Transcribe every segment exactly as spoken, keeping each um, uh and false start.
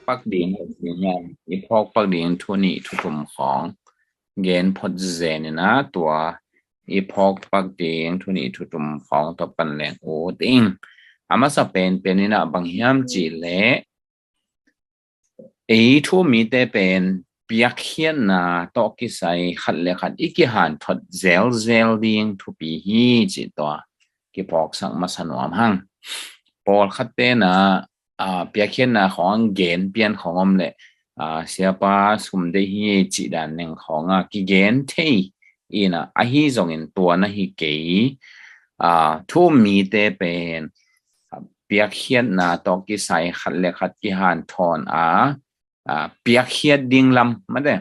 pak ding, i phawk pak ding thu nih thu thum khawng gen phot zen in ah, tua i phawk pak ding thu nih thu thum khawng tawh pan leng ut ing. A masa penpen in ah bang hiam cih leh, ei thu-um mite pen piakkhiatna tawh kisai khat le khat i kihanthot zelzel ding thupi hi cih tua kiphawksak masa nuam hang. Pawlkhat te in ah, aa, piakkhiatna khawng gen pian khawng om leh, aa, siapa sum deih hi cih dan neng khawng a kigen thei in ah, ahi zongin tua na hi kei. Aa, thu-um mite pen, aa, piakkhiatna tawh kisai khat le khat kihanthawn a, aa, piakkhiat ding lam, mate,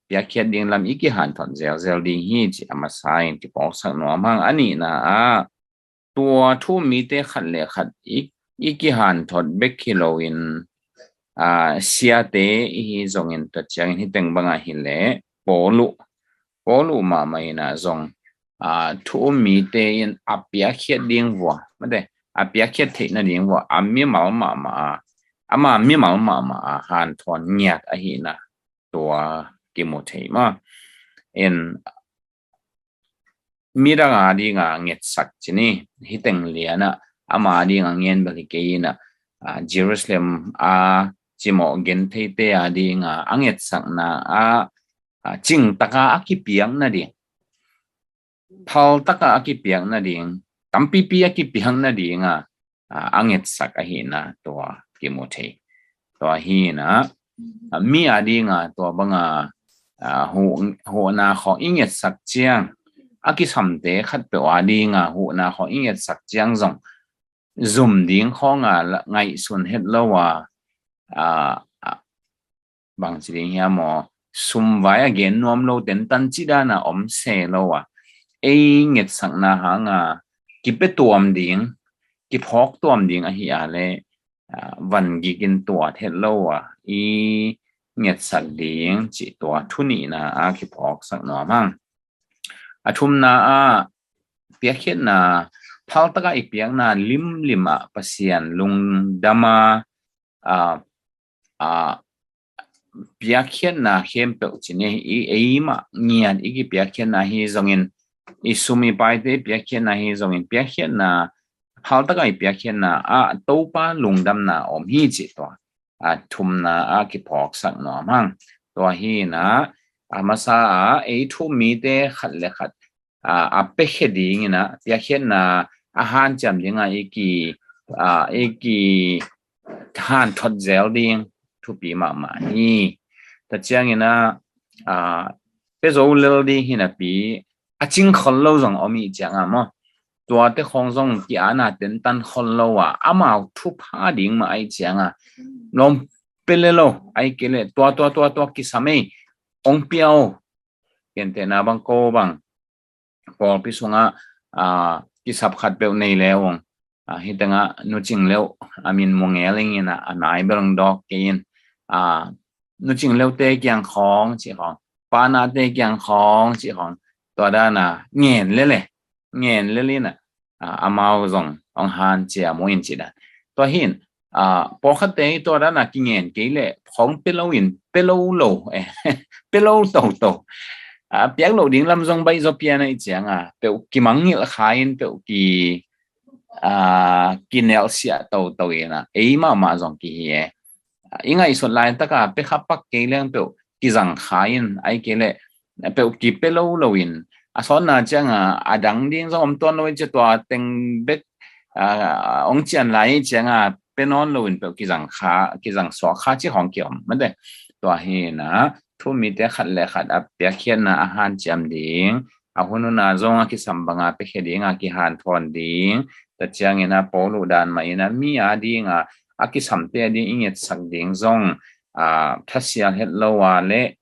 piakkhiat ding lam i kihanthawn zelzel ding hi cih a masa in kiphawksak nuam hang. A nihna ah, tua thu-um mite khat le khat i, i kihanthot bek hi loin, aa, siate i hi zongin, tua ciangin hi teng bang ah hi leh Paul uh, Paul uh mahmah in ah zong, aa, thu-um mite in a piakkhiat ding vua, mate, a piakkhiat theih nading vua a mimal mahmah a, ama mimal mahmah a hanthawn ngiat ahihna tua kimu thei mah. In midang a ding a ngetsak ci ni, hi teng lian ah ama a ding a ngen bel hi kei in ah, aa, Jerusalem a cimawh gentheite a ding a, a ngetsakna ah, aa, cingtak a a kipiak nading, phaltak a a kipiak nading, tampipi a kipiak nading a, aa, a ngetsak ahihna tua kimu thei. Tua hi in ah, aa, mi a ding a tua bang a, aa, huh, huhna khawng i ngetsak ciang, a kisamte khatpeuh a ding a huhna khawng i ngetsak ciang zong zum ding khawng a la, ngaihsun het lo a, aa, aa, bang ci ding hiam aw, sum vai a gen nuam lo tentan cih dan a om se lo a, ei ngetsakna hang a kipia tuam ding, kiphawk tuam ding ahi a leh, aa, van gik in tuat het lo a i ngetsak ding cih tua thu nihna a kiphawksak nuam hang. A thumna ah, piakkhiatna phaltak a i piakna limlim ah Pasian lungdam a, aa, aa, piakkhiatna khempeuh ci ni, i eimah ngiat i kipiakkhiatna hi zongin, i sum i paite piakkhiatna hi zongin, piakkhiatna phaltak a i piakkhiatna ah Topa lungdamna om hi cih tua, aa, thumna ah kiphawksak nuam hang. Tua hi in ah, a masa ah ei thu-um mite khat le khat, aa, a piakhia ding in ah, piakkhiatna a hanciam ding a i ki, aa, i kihanthot zel ding thupi mahmah hi. Tua ciangin ah, aa, pia zo lel ding hi napi, a cing khol lo zong om i ciang a maw, tuate khawng zong ki-ana tentan khol lo a, amau thupha ding mah a i ciang a, lawm, pia le lo, a i kei leh tua, tua, tua, tua kisam ei, ong pia o. Gentehna bang, ko bang pawlpi sungah, aa, kisap khatpeuh nei le ung, aa, hi teng ah Nu Cing Leuh a min mu ngel ing in ah, a nai bel ong dawk kei in, aa, Nu Cing Leuh te kiang khawng cih khawng, Pa Na te kiang khawng cih khawng, tua dan a ngen lel e, ngen lel in ah, aa, amau zong ong hanciam uh in cih dan. Tua hi in, aa, pawlkhatte tua dan a kingen kei leh khawng pia lo in, pia lo lo, eh, pia lo toto. Aa, piak loh ding lam zong baih zaw pian a i ciang a, peuh kimangngilh kha in, peuh ki, aa, kinelhsiah toto in ah, ei mahmah zong kihi e. Aa, i ngaihsut laitak a pia kha pak kei leng peuh kizang kha in, a i kei leh peuh kipia lo lo in, a sawtna ciang a, a dang ding zong om tuan lo in, cia tua teng bek, aa, ong cian lai ciang a, pia nawn lo in peuh kizang kha, kizang suak kha cih khawng kiom, mate. Tua hi in ah, thu-um mite khat le khat a piakkhiatna a hanciam ding, a hun hun a zong a kisam bang a piakhia ding a kihanthawn ding, tua ciangin ah Paul uh dan mah in ah mi a ding a, a kisamte a ding i ngetsak ding zong, aa, thasial het lo a leh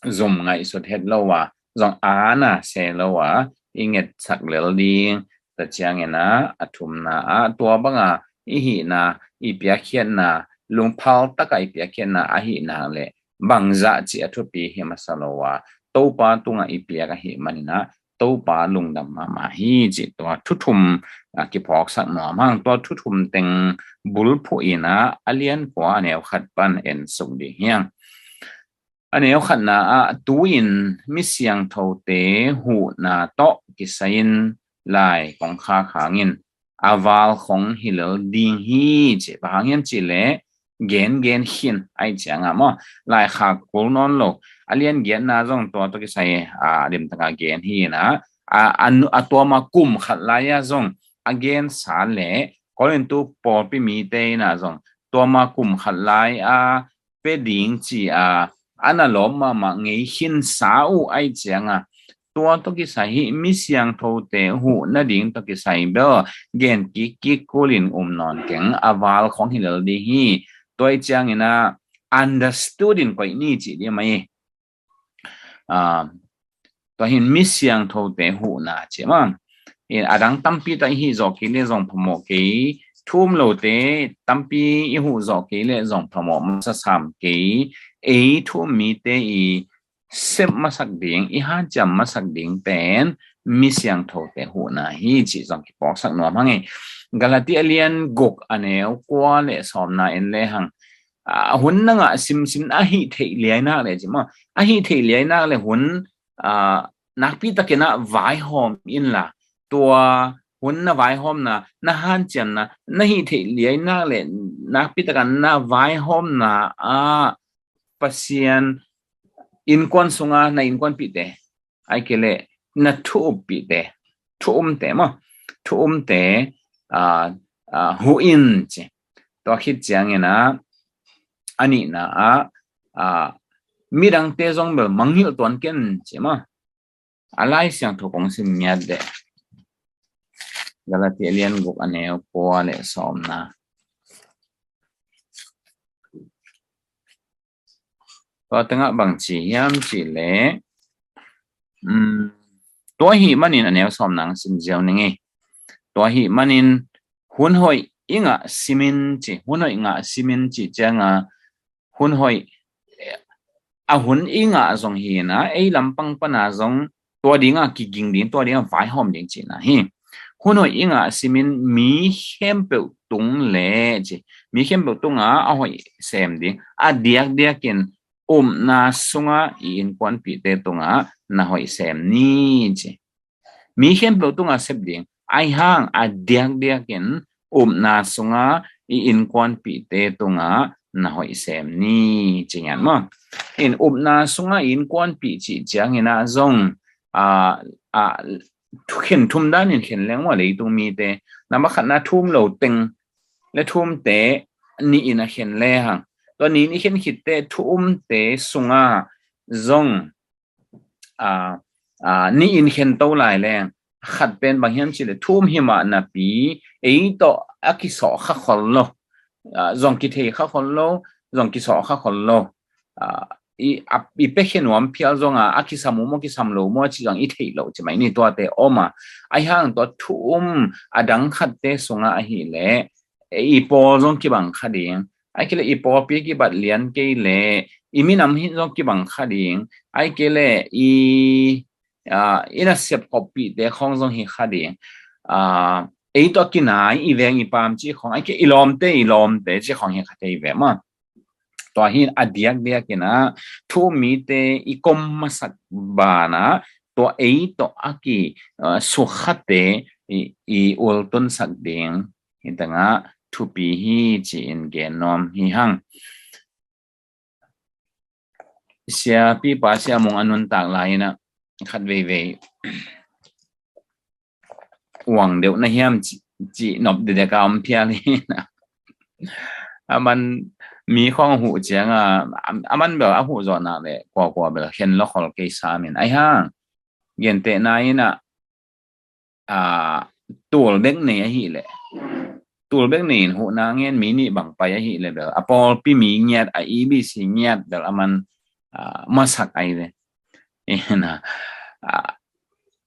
zum ngaihsut het lo a, zong ana se lo a i ngetsak lel ding. Tua ciangin ah, a thumna ah, tua bang a i hihna, i piakkhiatna, lungphal tak a i piakkhiatna ahih nak leh bangzah cih a thupi hi masa lo a, Topa tung a i piak ahih manin ah, Topa lungdam mahmah hi cih tua thu thum, ah, kiphawksak nuam hang. Tua thu thum teng bulphuh in ah a lian kua a neu khat pan en suk ding hi hang. A neu khatna ah tu-in mi siangthote huhna tawh kisai-in lai kong khak hangin a val khong hi lel ding hi ci. Bang hang hiam cih leh gengen khin ahih ciangin maw, lai khak kul nawn lo. A lian giatna zong tua tawh kisai a limtakin gen hi in ah, a, a, a tuama kum khat lai-a zong a gensa leh Korintu pawlpi mite in ah zong tuama kum khat lai-a pia ding ci-a a na lawp mahmah ngei khinsa uh ahih ciangin tua tawh kisai hih mi siangthote huh nading tawh kisai bel gen kikkik kulin um nawn keng, a val khong hi lel ding hi. Tua ahih ciangin ah understood in koih ni cih ding mah hi. Ah, tua hi in mi siangthote huhna ci mah. In a dang tampi tak i hih zawh kei leh zong phamawh kei, thu um lote tampi i huh zawh kei leh zong phamawh masa sam kei, ei thu um mite i sep masak ding, i hanciam masak ding pen mi siangthote huhna hi cih zong kiphawksak nuam hang e. Galati a lian guk a neu kua le sawmna en le hang. A hun na ngah simsim a hih theih liai nak leh ci maw. A hih theih liai nak leh hun, a, nakpi takin ah vaihawm inla, tua hun na vaihawmna, na hanciamna, na hih theih liai nak leh nakpi takin na vaihawmna ah Pasian innkuan sunga na innkuanpihte, ahih kei leh na thu uppihte, thu umte maw, thu umte, a, a, huh in ci. Tua khit ciangin ah a nihna ah, a, midangte zong bel mangngilh tuan ken ci maw. A Lai Siangtho kong sim ngiat deh. Galati a lian guk a neu kua le sawmna. Tua tengah bang ci hiam cih leh, um, tua ahih manin a neu sawmna sim ziau ning ei. Tua ahih manin hun hoih i ngah simin ci, hun hoih ngah simin cih ciangin hun hoih, a hun i ngah zong hi in ah, ei lampang pan a zong tua dingah kiging ding, tua dingah vaihawm ding cihna hi. Hun hoih i ngah simin mi khempeuh tung leh ci, mi khempeuh tungah a hoih sem ding, a diakdiakin upna sungah i innkuanpihte tungah na hoih sem ni ci. Mi khempeuh tungah sep ding, ahih hang a diakdiakin upna sungah i innkuanpihte tungah na hoih sem ni ci ngiat maw. In upna sungah i innkuanpih cih ciangin ah zong, a, a, khen thum danin khen leng maw, leitung mite. Nambat khatna thu um lo teng le thu umte nih in a khen le hang. Tua nih in i khen khit teh thu umte sungah zong, a, a, nih in khen to lai leng, khat pen bang hiam cih leh thu um hi mah napi ei tawh a kisawh kha khol lo, a, zong kithei kha khol lo, zong kisawh kha khol lo. A, i, a, i pia khe nuam phial zong a, a kisam uh maw kisam lo maw cih zong i theih loh ci mai ni, tuate om a. Ahih hang tua thu um a dang khatte sungah ahih leh i pawl zong kibang kha ding. Ahih kei leh i pawlpi kibat lian kei leh i minam hih zong kibang kha ding. Ahih kei leh i, a, i nasep khoppihte khawng zong hi kha ding. A, ei tawh a kinai i veng i paam cih khawng, ahih kei i lawmte, i lawmte cih khawng hi kha thei ve maw. Tua hi in a diakdiakin ah thu um mite i kom masak banah tua ei tawh a ki, a, sukhate i, i ultunsak ding hi tangah thupi hi ci-in gen nuam hi hang. Siapipa Sia Mung a nuntak lai in ah khat veivei uang deuh na hiam ci, ci nop didek a om phial hi in ah. A man mi khawng a huh ciang a, a man bel a huh zawh nak leh kuakua bel khen lo khol kei sam in. Ahih hang gentehna in ah, a, tul bek nei ahih leh, tul bek nei in huhna ngen mi nih bang pai ahih leh bel a pawlpi mi ngiat, a E B C ngiat bel a man, a, masak ahi ve. Ina, a,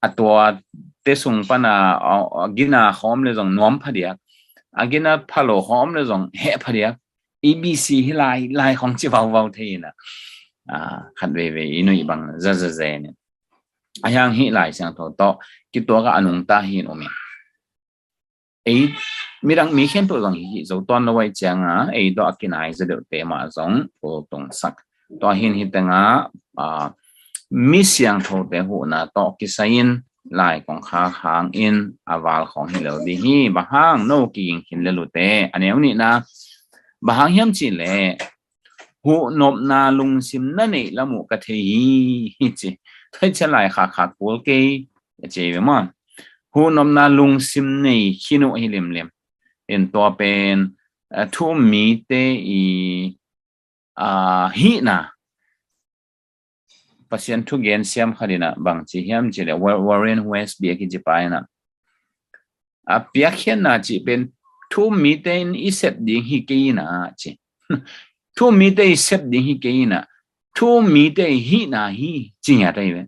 a tuate sung pan a, a, a gina khawm leh zong nuam phadiak, a gina phalo khawm leh zong heh phadiak. E B C hi lai, lai khawng ci vauvau thei in ah, a, khat veivei i nuih bang zazazen in. Ahi hang hih Lai Siangtho tawh kituak a nungta hi in um hi. Ei midang mi khempeuh zong hih zo tuan lo ahih ciangin ei tawh a kinai zaw deuhte mah zong pultungsak. Tua hi in hih tengah, ah, mi siangthote huhna tawh kisai-in lai kong khak hangin a val khawng hi lel ding hi. Bang hang no kiging khin lel uh teh. A neu nihna, bang hang hiam cih leh huhnopna lungsim na neih lam uh ka thei hi, hi ci. Tua hi ciang lai khak khak kul kei, a ci ve maw. Huhnopna lungsim nei khin uh hi limlim. In tua pen, ah, thu um mite i, ah, hihna. Pasian thugen siam khat in ah bang ci hiam cih leh Wa-, Warren Wiersbe a kici pa in ah, a piakkhiatna cih pen thu um mite in i sep ding hi kei in ah ci. Thu um mite i sep ding hi kei in ah, thu um mite i hihna hi ci ngiat ahi ve.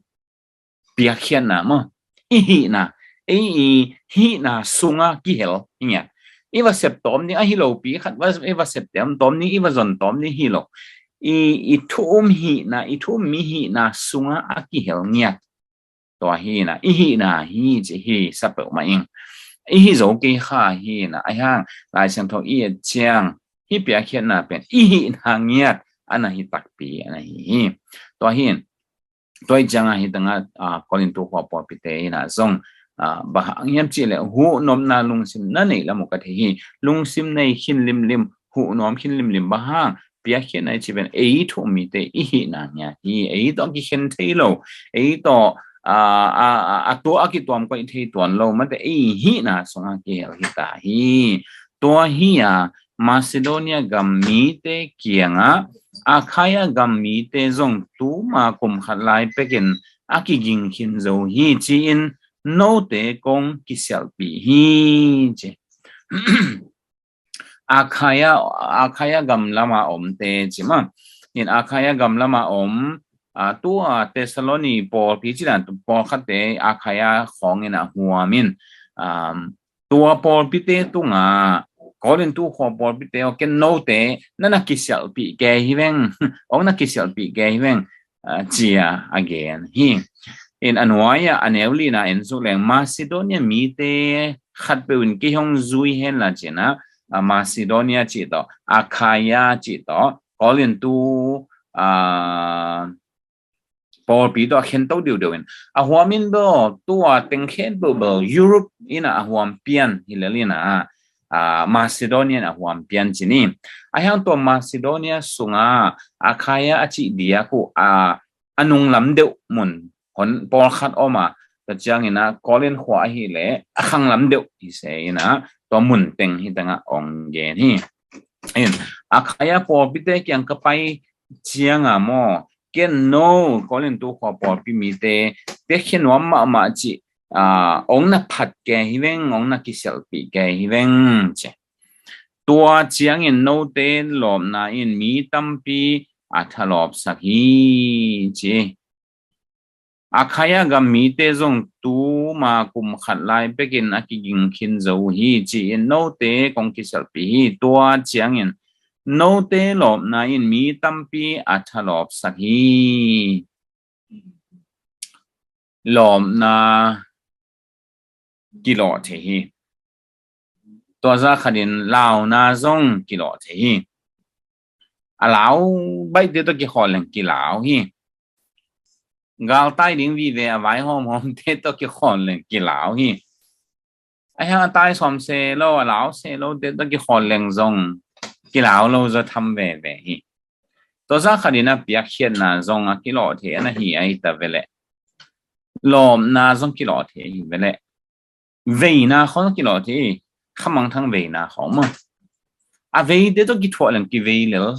Piakkhiatna maw, i hihna, ei i hihna sunga kihel hi ngiat. I va sep tawm ding ahi lopi khat, va, i va sep tawm ding, i va zon tawm ding hi lo. I, i thu um hihna, i thu um mi hihna sunga a kihel ngiat. Tua hi in ah, i hihna hi ci hi sa peuhmah ing. I hih zo kei kha hi in ah, ahi hang Lai Siangtho i et ciang hih piakkhiatna pen i hihna ngiat a na hi takpi a na hi hi. Tua hi in, tua hi ciangin hih tengah, ah, Korintu khua pawlpite in ah zong, ah, bang hang hiam cih leh huhnopna lungsim na neih lam uh ka thei hi. Lungsim nei khin limlim, huhnuam khin limlim, bang hang piakkhiatna i cih pen ei thu um mite i hihna ngiat hi. Ei tawh kikhen thei lo, ei tawh, ah, ah, ah, a tua a kituam koih thei tuan lo, mate ei hihna sungah kihel hi ta hi. Tua hi a Macedonia gam mite kiangah Akhaia gam mite zong tuma kum khat lai pekin a kiging khin zo hi ci-in note kong kisialhpih hi ci. Akhaia, Akhaia gam lama omte ci maw. In Akhaia gam lama om, ah, tua Thessaloni pawlpi ci dan pawlkhatte Akhaia khawng in a huam in, um, tua pawlpite tungah Korintu khua pawlpite aw, ken note na na kisialhpih kei hi veng, ong na kisialhpih kei hi veng, ah, ci-a a gen hi. In a nuai-ah a neu lina en suk leng Macedonia mite khatpeuh in kei hong zui hen la ci-in ah, ah, Macedonia cih tawh, Akhaia cih tawh, Korintu, ah, pawlpi tawh a khen to diudeu in a huam in bel tua teng khempeuh bel Europe in ah a huam pian hi lel in ah, ah, Macedonia in a huam pian ci ni. Ahi hang tua Macedonia sungah Akhaia a cih diak uh, ah, a nunglam deuh mun hon pawlkhat om a, tua ciangin ah Korin khua ahih leh a khanglam deuh hi se in ah tua mun teng hih tengah ong gen hi. In, Akhaia pawlpite kiang ka pai ciangin maw, ken no Korintu khua pawlpi mite piakkhiat nuam mahmah cih, ah, ong na phat kei hi veng, ong na kisialhpih kei hi veng ci. Tua ciangin note lawpna in mi tampi a thalawpsak hi ci. Akhaia gam mite zong tuma kum khat lai pekin a kiging khin zo uh hi ci-in note kong kisialhpih hi. Tua ciangin note lawpna in mi tampi a thalawpsak hi. Lawpna kilawh thei hi. Tua zah khatin launa zong kilawh thei hi. A lau baihte tawh kikhawl leng kilau hi. Galtai ding vive a vai hawmhawmte tawh kikhawl leng kilau hi. Ahi hang a tai sawm se lo, a lau se lote tawh kikhawl leng zong kilau lo zaw tham veve hi. Tua zah khatin a piakkhiatna zong a kilawh thei a na hi ahi ta ve leh. Lawpna zong kilawh thei ahi ve leh. Veina khawng kilawh thei, khamangthang veina khawng maw. A veite tawh kithuah leng kivei lel.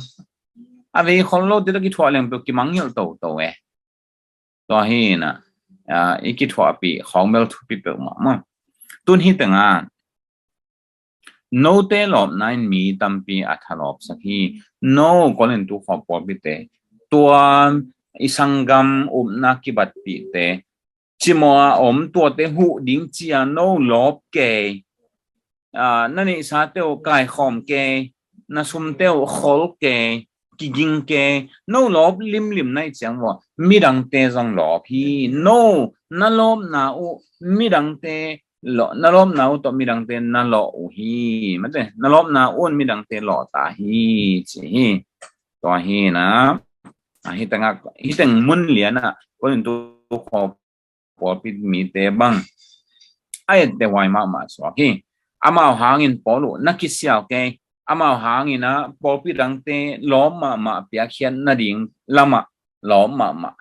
A vei khol lote tawh kithuah leng peuh kimangngilh toto e. Tua hi in ah, ah, i kithuahpih khawng bel thupi peuhmah maw. Tun hih tengah note lawpna in mi tampi a thalawpsak hi. No Korintu khua pawlpite, tua i sanggam upna kibatpihte, cimawh a om tuate huh ding ci-a no lawp kei, ah, na neihsate uh kaikhawm kei, na sumte uh khol kei, kiging kei, no lawp limlim na hih ciang vua, midangte zong lawp hi. No, na lawpna uh midangte, law-, na lawpna uh tawh midangte na lawh uh hi. Mate, na lawpna un midangte lawh ta hi, ci hi. Tua hi na, a, hi tengah, hi teng mun lianah, Korintu khua pawlpi mite bang a etteh huai mahmah suak hi. Amau hangin Paul uh na kisial kei, amau hangin a pawlpi dangte lawm mahmah piakkhiat nading lamah lawm mahmah.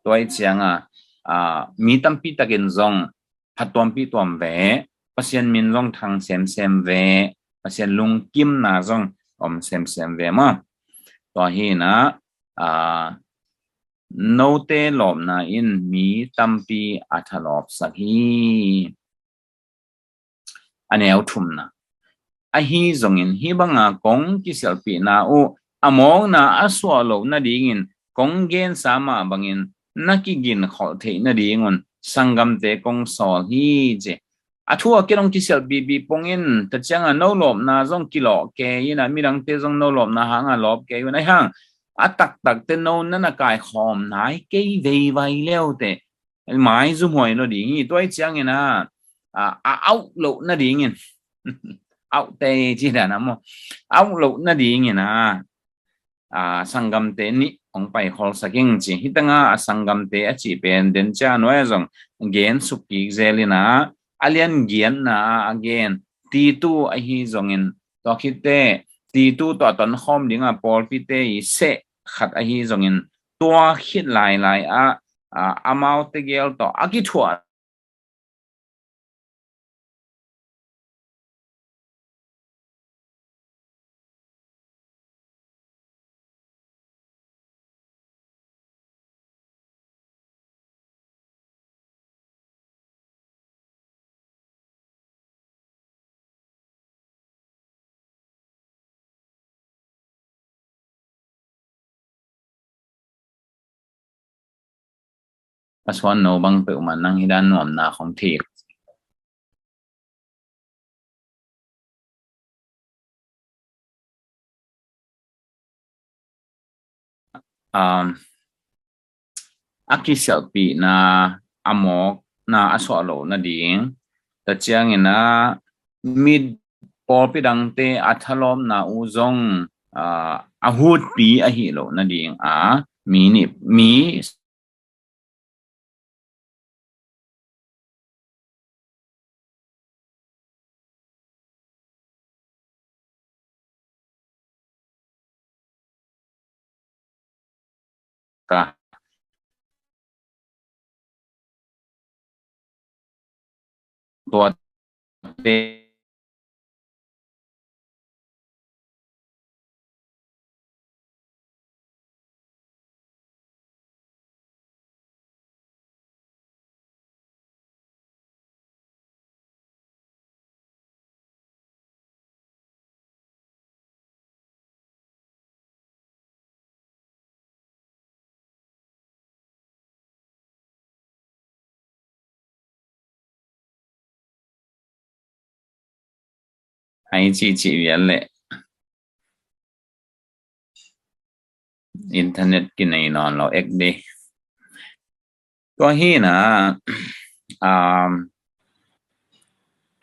Tua ih cianga, a, mi tampi takin zong phattuampih tuam ve, Pasian min zong thang semsem ve, Pasian lungkimna zong om semsem ve maw. Tua hi na, a, note lawpna in mi tampi a thalawpsak hi. A neu thumna. Ahi zongin hih banga kong kisialhpihna uh a mawkna a suah loh nadingin kong gensa mah bangin na kiginkholh theih nadingun sanggamte kong sawl hi ci. A thu a kidong kisialhpihpih pongin, tua cianga no lawpna zong kilawh kei in a, midangte zong no lawpna hanga lawp kei un, ahi hang a taktakte no na na kaikhawm nai kei veivai leute, maizumhuai lo ding hi. Tua ih ciangin a, a, a auh loh nadingin, auh tei ci dan a maw, auh loh nadingin a, a, sanggamte nih hong paikholsak ing ci. Hih tengah a sanggamte a cih pen den cia nuai a zong gen suk kik zel in a, a lian giatna a gen Titu ahi zongin, tua khitte Titu tawh a tonkhawm dinga pawlpite i seh khat ahi zongin, tua khit lailai ah, a, amaute gel tawh a kithuah A suan no bang peuhmah nang hi dan nuamna khong thik. Um, a kisialhpihna a mawkna a suah loh nading, tua ciangin a mi pawlpi dangte a thalawpna uh zong, ah, a hutpi ahi loh nading a mi nih, mi ka. Tuate Ai cihcih vial leh internet kinei nawn lo ek dih. Tua hi na, um,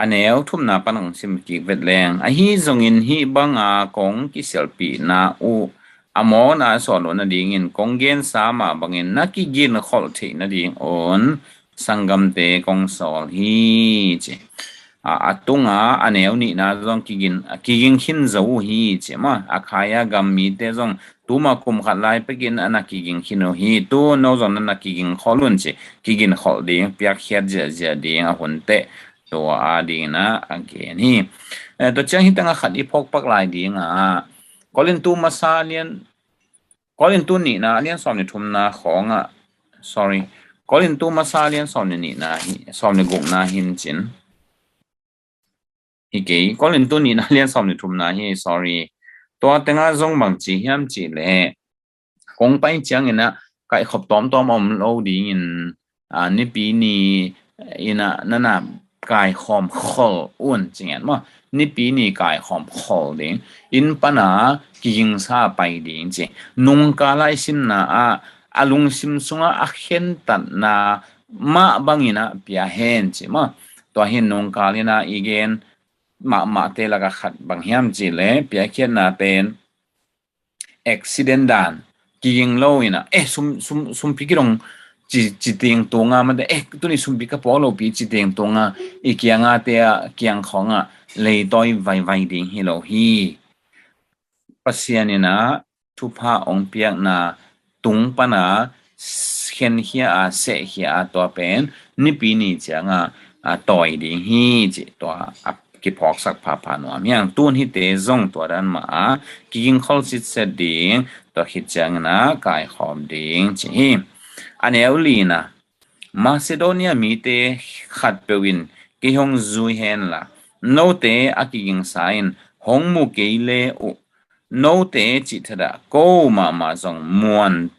a neu thumna pan kong sim kik vet leng. Ahi zongin hih banga kong kisialhpihna uh a mawkna a suah loh nadingin kong gensa mah bangin na kiginkholh theih nadingun sanggamte kong sawl hi ci. A, a tunga a neu nihna zong kigin, kiging khin zo uh hi ci maw. Akhaia gam mite zong tuma kum khat lai pekin a na kiging khin uh hi. Tu no zong na na kiging khol un ci. Kiginkholh ding, piakkhiat ziahziah ding a hun teh, tua a dingin a gen hi. Eh, tua ciang hi tengah khat i phawk pak lai ding a, Korintu masa lian, Korintu nihna lian sawm ni thumna khawngah, sorry, Korintu masa lian sawm ni nihna hi, sawm ni gukna hin cin. Hi kei, Korintu nihna lian sawm ni thumna hi, sorry. Tua tengah zong bang ci hiam cih leh, kong pai ciangin a kaihkhop tawmtawm a om lo dingin, a, nipi ni in a na na kaikhawm khol un ci ngen maw. Nipi ni kaikhawm khol ding. Inn pana kigingsa pai ding ci. Nungkala i simna ah a lungsim sunga a khentatna mah bangin a pia hen ci maw. Tua hi nungkal ina i gen mahmahte laka khat bang hiam ci le piakkhiatna pen accident dan kiging lo ina eh sum sum sumpi kidong ci ci ting tunga mate eh tuni sumpi ka pawk lo pi ci ting tunga i kianga te a kiang khonga leitawi vaivai ding hi lo hi. Pasian ina thupha ong piakna tung pana khenkhia a sehkhia a tua pen nipi ni cianga a tawi ding hi ci tua a kiphawksak phapha nuam hiang. Tun hite zong tua dan mah a kigingkhol sitset ding tua khit ciangina kaikhawm ding ci hi. A neu lina Macedonia mite khatpeuh in kei hong zui henla note a kigingsa in hong mu kei le uh note cih thadah ko mahmah zong muan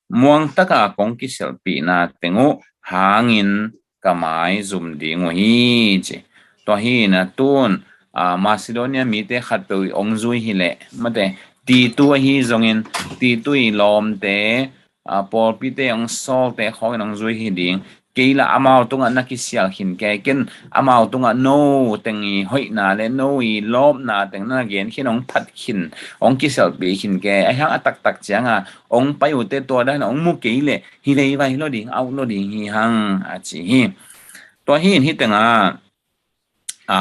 muangtaka kong kiselhpihna teng uh hangin ka mai zum ding uh hi ci. Tua hi na tun Macedonia mite khatpeuh i ong zui hi leh mate Titu ahi zongin Titu i lawmte pawlpite ong sawlte khawngin ong zui hi ding. Kei la amau tungah na kisial khin ke ken amau tungah no teng i hoihna le no i lawpna teng na gen khin ong phat khin ong kiselhpih khin ke ahiang a taktak cianga ong pai uhte tua dan ong mu kei le hi veivai lo ding au lo ding hi hang a ci hi. Tua hi in hi tenga a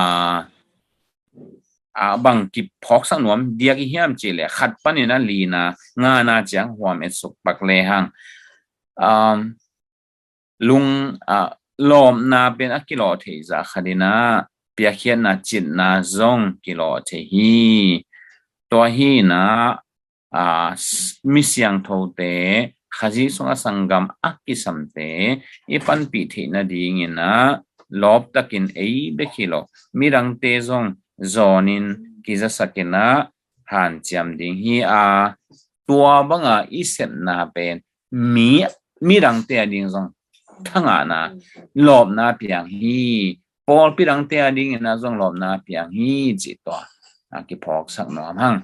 a bang kiphawksak nuam diak i hiam ci le khat panin a lina ngana ciang huam et suk pak le hang. Lung lawmna pen a kilawh thei zah khatina piakkhiatna citna zong kilawh thei hi. Tua hina mi siangthote Khazih sungah sanggam a kisamte i panpih theih nadingina lawptakin ei bek hi lo midangte zong zawnin kizasakinah hanciam ding hi a tua banga i sepna pen mi midangte a ding zong thangahna lawpna piang hi. Pawlpi dangte a dingina zong lawpna piang hi cih tua a kiphawksak nuam hang.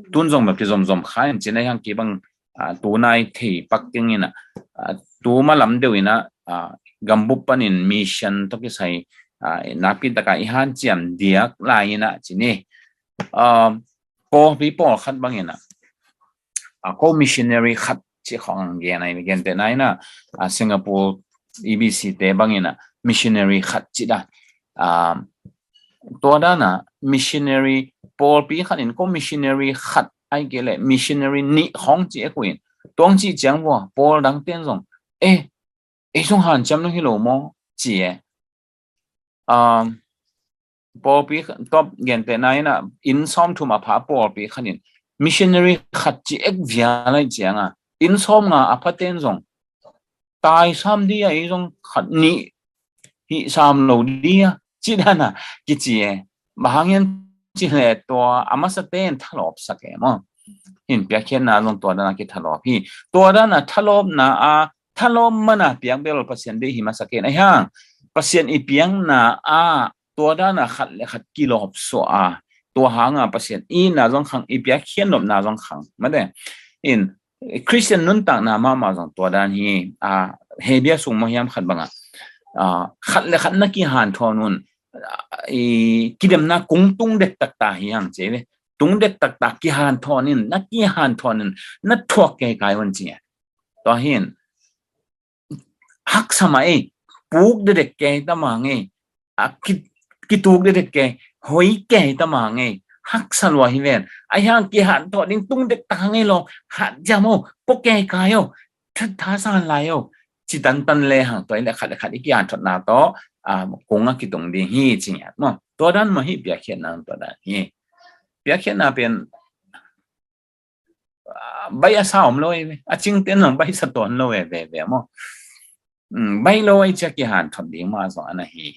Tun zong bek kizomzom kha in cina hiang kibang tunai thei pak kengina tuma lam deuh ina gambup panin mission tawh kisai nakpi taka i hanciam diak lai ina cini pawlpi pawlkhat bangina ko missionary khat cih khawng ang gen ai gentehna ina Singapore E B C te bangina missionary khat cih dan tua dana missionary pawlpi khat in ko missionary khat ai kei le missionary nih khawng cih e kuin tuang cih ciang vua pawl dang ten zong eh ei zong hanciam lo hi lo maw ci e. Pawlpi top gentehna ina inn sawm thum a pha pawlpi khat in missionary khat ci ek vial ai cianga inn sawm nga a pha ten zong tai sam dia ei zong khat nih hi sam lo dia ci dana kici e. Bang hang hian ci le tua a masa ten thalawp sak e maw. Hin piakkhiatna zong tua dana kithalawp hi. Tua dana thalawpna a thalawp mana piak bel Pasian beh hi masa ken ai hang Pasian i piakna a tua dana khat le khat kilawp suah a tua hanga Pasian i na zong khang i piakkhiat nopna zong khang mate in Christian nuntakna mahmah zong tua dan hi a hebia sung maw hiam khat banga khat le khat na kihanthawn un i kidemna kung tung dek takta hi hang ci ve. Tung dek takta kihanthawn in na kihanthawn in na thuak kei kai un ci. Tua hin haksa mah ei puk dedek kei ta mah ngei a kituk dedek kei hoi kei ta mah ngei haksa lua hi ven. Ai hang kihanthawn ding tung dek tak hang ei lo hat jam o pok kei kai o tha san lai o ci tantan le hang tua i le khat le khat i kihanthawnna tawh kung a kitung ding hi ci ngiat maw. Tua dan mah hi piakkhiatna tua dan hi. Piakkhiatna pen baih a sa om lo ei ve a cingten lang baih sa tawn lo ei ve ve maw. Baih lo ei cia kihanthawn ding mah zong ana hi.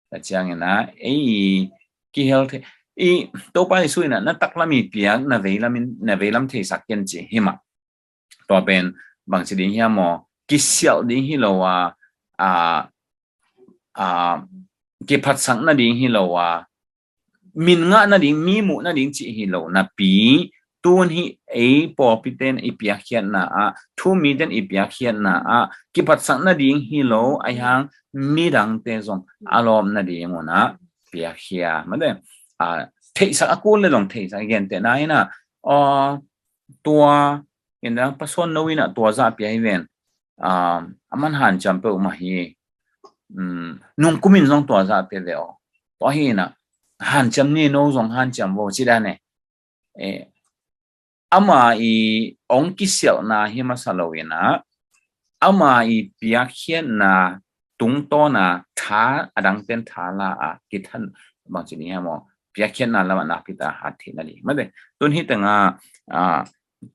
A ciangina ei kihel thei i Topa Jesu ina na taklam i piak na veilam in na veilam theisak ken ci hi mah. Tua pen bangci ding hiam maw kisialh ding hi lo a a a, kiphatsak nading hi lo a, min ngah nading, mi muh nading cih hi lo napi, tun hi ei pawlpite'n i piakkhiatna ah, thu mite'n i piakkhiatna ah kiphatsak nading hi lo, ahi hang midangte zong a lawp nading un ah piakkhia. Mate, a, theihsak a kul le zong theihsak, i gentehna in ah, aw, tua, ken dang Pa Suan No in ah tua zah pia hi ven. A, aman hanciam peuhmah hi. Um, nungkum in zong tua zah pia ve aw. Tua hi in ah, hanciam ni, no zong hanciam vo ci dan e. Eh, ama i ong kisialhna hi masa lo in ah, ama i piakkhiatna tungtawn a tha, a dangte'n tha la a kithan, bangci ni hiam aw, piakkhiatna lam ah nakpi tak a hat theih nading. Mate, tun hi teng ah, a,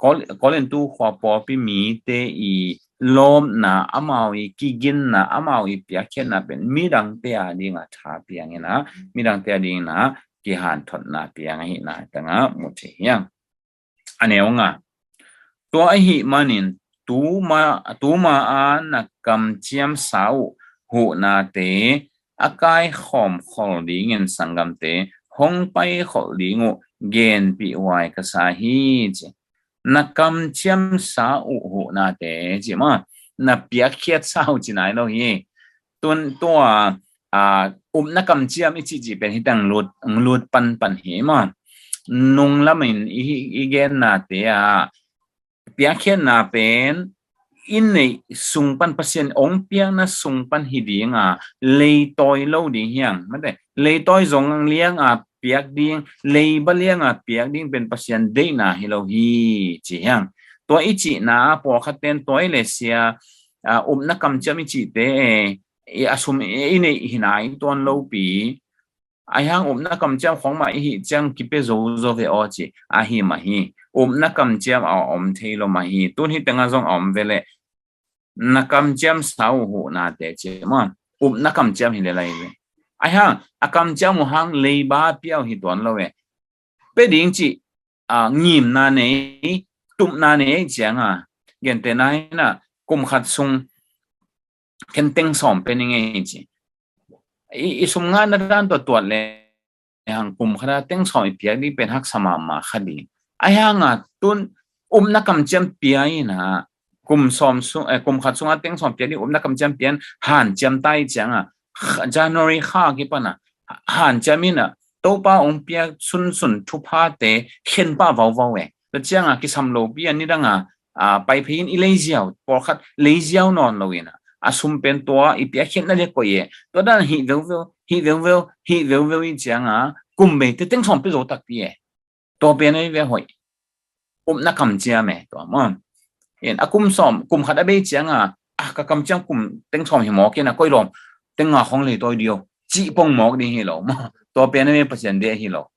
Kol-, Korintu khua pawlpi mite i lawpna, amau i kiginna, amau i piakkhiatna pen midangte a ding a tha piang in ah, midangte a ding in ah kihanthotna piang ahihna teng ah mu thei hi hang. A neu nga. Tua ahih manin tuma, tuma a na kamciamsa uh huhnate a kaikhawm khol dingin sanggamte hong paikhol ding uh genpih huai ka sa hi, ci. Na kamciamsa uh huhnate, ci maw, na piakkhiatsa uh ci nai lo hi. Tun tua, a, upna kamciam i cihcih pen hi teng lut, lut panpan hi maw. Nung lamin i, i gennate ah piakkhiatna pen i neih sung pan, Pasian ong piakna sung pan hi ding a, leitawi lo ding hi hang. Mate, leitawi zong liang a piak ding, leiba liang a piak ding pen Pasian deihna hi lo hi, ci hi hang. Tua i cihna ah pawlkhatte'n tua i le sia, a, upna kamciam i cihte, e, i a sum i neih hi nai tuan lo pi. Ahi hang upna kamciam khong mah i hih ciang kipia zo zo ve aw, ci ahi mah hi. Upna kamciam a om thei lo mah hi. Tun hi teng ah zong a om ve leh, na kamciamsa uh huhnate, ci maw. Upna kamciam hi le lai ve. Ahi hang a kamciam uh hang leiba pia uh hi tuan lo ve. Pia ding cih, a, ngimna nei, tupna nei ciang a, gentehna in ah kum khat sung ken teng sawm pia ning ei, ci. I, i sum ngahna dan tua tuat le hang kum khat a teng sawm i piak ding pen haksa mahmah kha ding. Ahi hang a tun upna kamciam pia in ah, kum sawm sung, eh, kum khat sung a teng sawm piak ding upna kamciam pia in hanciam ta i ciang a, kha-, January kha kipan a hanciam in ah, Topa ong piak sunsun thuphate khen pah vauvau e. Tua ciang a kisam lo pi a, nidang a, a, pai phei in i leiziau, pawlkhat leiziau nawn lo in ah, a sum pen tua i piakkhiatna le koih e. Tua dan hih veuveu, hih veuveu, hih veuveu i ciang a, kum bei te teng sawm pia zo takpi e. Tua pen a i ve hoih. Upna kamciam e, tua maw. In a kum sawm, kum khat a bei ciang a, a, ka kamciam kum teng sawm hi mawk in a, koi lawm, teng nga khong leitawi ding o, cih pong mawk ding hi lo maw. Tua pen a i ve, Pasian deih hi lo.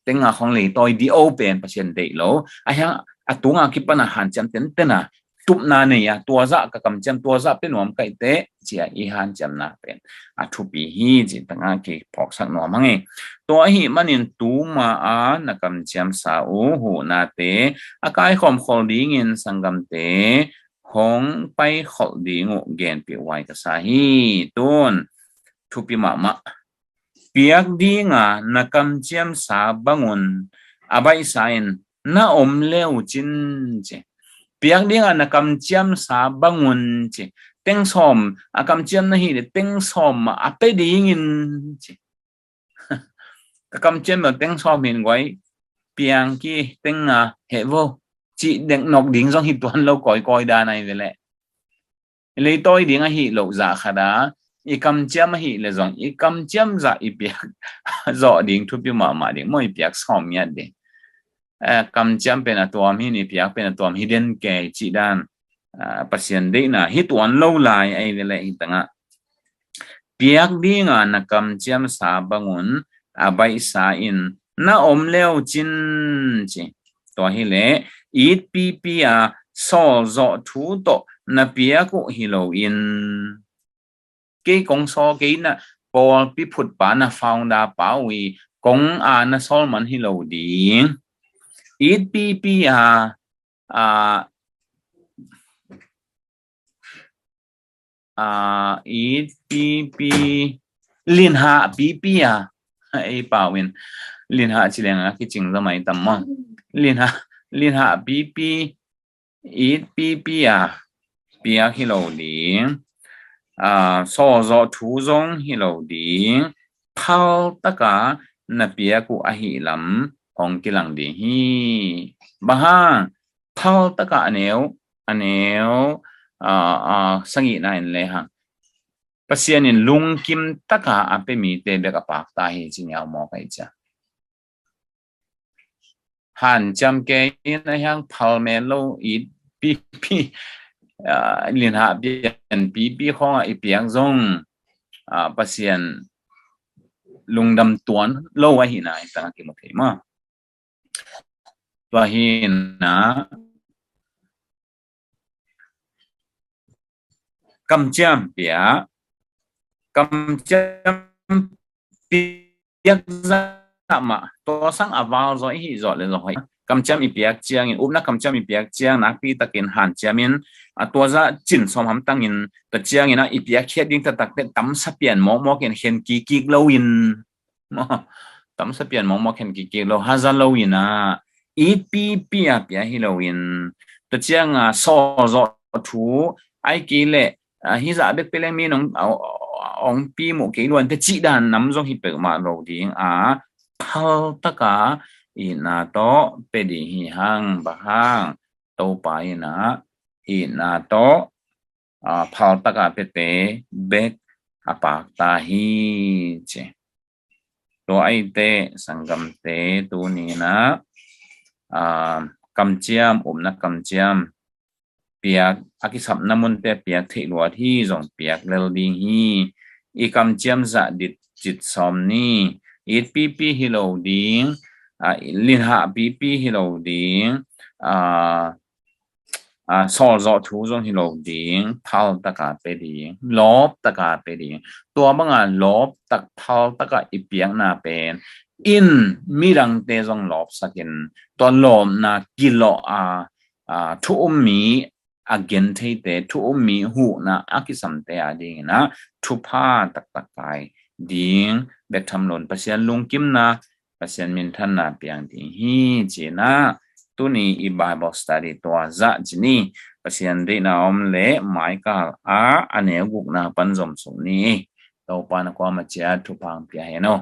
Teng nga khong leitawi ding o pen Pasian deih lo. Ahi hang a tung a kipan a hanciam tenten a, tupna nei a, tua zah ka kamciam, tua zah pia nuam ka hi teh, ci a i hanciamna pen a thupi hi, ci teng ah kiphawksak nuam hang e. Tua ahih manin tuma a na kamciamsa uh huhnate a kaikhawm khol dingin sanggamte hong paikhol ding uh genpih huai ka sa hi. Tun thupi mahmah. Piak ding a na kamciamsa bangun a baihsa in na om le uh cin, ci. Piak ding a na kamciamsa bangun, ci. Teng sawm a kamciam na hih leh teng sawm mah a pia dingin, ci. Ka kamciam lo teng sawm hi in guai, piang kei, teng nga heh vo, cih dek nawk ding zong hi tuan lo, kawikawi dan a i ve leh. Leitawi ding ahih loh zah khat a i kamciam ahih leh zong i kamciam zah i piak zawh ding thupi mahmah ding maw, i piak sawm ngiat ding. Eh, kamciam pen a tuam hi in, i piak pen a tuam hi den kei, cih dan, ah, Pasian deihna hi tuan lo lai a i ve leh hi teng ah. Piak ding a na kamciamsa bangun a baihsa in na om le uh cin, ci. Tua hi leh itpipi a sawl zawh thu tawh na piak uh hi lo in, kei kong sawl, kei na pawlpi phutpa, na founder pa uh i kong a na sawl man hi lo ding. Itpipi a, a, a, itpipi linhah pipi a, ei pau in linhah ci leng a kicing zaw mai tam maw? Linhah, linhah pipi, it pipi-a piak hi lo ding, aa, sawlzawh thu zong hi lo ding, phaltaka na piak uh ahi lam hong kilang ding hi. Bang hang? Phaltaka a neu, a neu, aa, aa, sagihna in le hang, Pasian in lungkim taka a pia mite bek a pakta hi ci niau maw kai cia. Hanciam kei in a hiang phalmen lo it pipi, aa, linhah pian pipi khawngah i piak zong, aa, Pasian lungdam tuan lo ahihna i tangah kimu thei maw? Tua hi na, kamciam pia, kamciam piak zah mah, tua sang a val zaw i hih zawh le zaw hoih. Kamciam i piak ciangin, upna kamciam i piak ciang, nakpi takin hanciam in, a tua zah cin sawm hamtangin, tua ciangin a i piak khiat ding taktak pen tamsa pian mawkmawk in khen kikkik lo in, tamsa pian mawkmawk khen kikkik lo, haza lo in a, it pipi a pia hi lo in, tua ciang a sawlzawh thu, ai kei leh, a, hih zah bek pia leng mi nong, a, ong pi muh kei luan te cih dan nam zong hi peuhmah lo ding a, phaltaka itna tawh pia ding hi hang. Bang hang? Topa in a itna tawh, aa, phaltaka piate bek a pakta hi ci. Tua ahih teh sanggamte, tuni in a, aa, kamciam, upna kamciam piak, a kisapna munte piak theih luat hi zong piak lel ding hi. I kamciam zah dit cit sawm ni, it pipi hi lo ding, aa, linhah pipi hi lo ding, aa, aa, sawlzawh thu zong hi lo ding, phaltaka pia ding, lawptaka pia ding. Tua banga lawptak phaltaka i piakna pen in midangte zong lawpsakin, tua lawpna kilawh a, aa, thu um mi a gen theite, thu um mi huhna a kisamte a dingin a thupha taktak kai ding bek tham loin Pasian lungkimna, Pasian minthanna piang ding hi ci-in a, tuni i Bible study tua zah ci ni. Pasian deihna om leh maikal a, a neu gukna pan zom suk ni. Topa na kuamah ciat thupha hong pia hen aw.